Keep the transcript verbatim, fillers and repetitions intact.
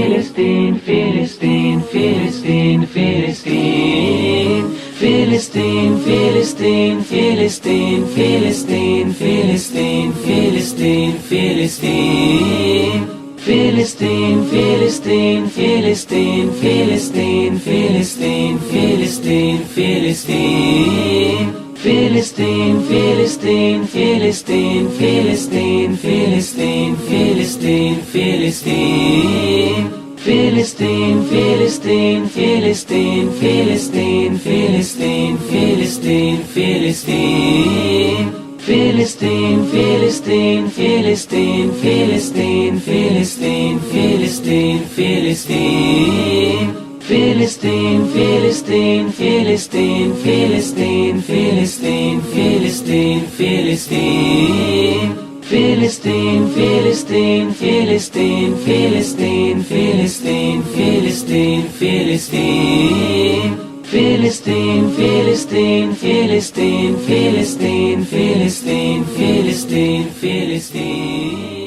Filistin, Filistin, Filistin, Filistin. Filistin, Filistin, Filistin, Filistin, Filistin, Filistin, Filistin. Filistin, Filistin, Filistin, Filistin, Filistin, Filistin, Filistin. Filistin, Filistin, Filistin, Filistin, Filistin, Filistin, Filistin. Filistin, Filistin, Filistin, Filistin, Filistin, Filistin, Filistin. Filistin, Filistin, Filistin, Filistin, Filistin, Filistin. Filistin, Filistin, Filistin, Filistin, Filistin, Filistin, Filistin. Filistin, Filistin, Filistin, Filistin, Filistin, Filistin, Filistin. Filistin, Filistin, Filistin, Filistin, Filistin, Filistin, Filistin, Filistin.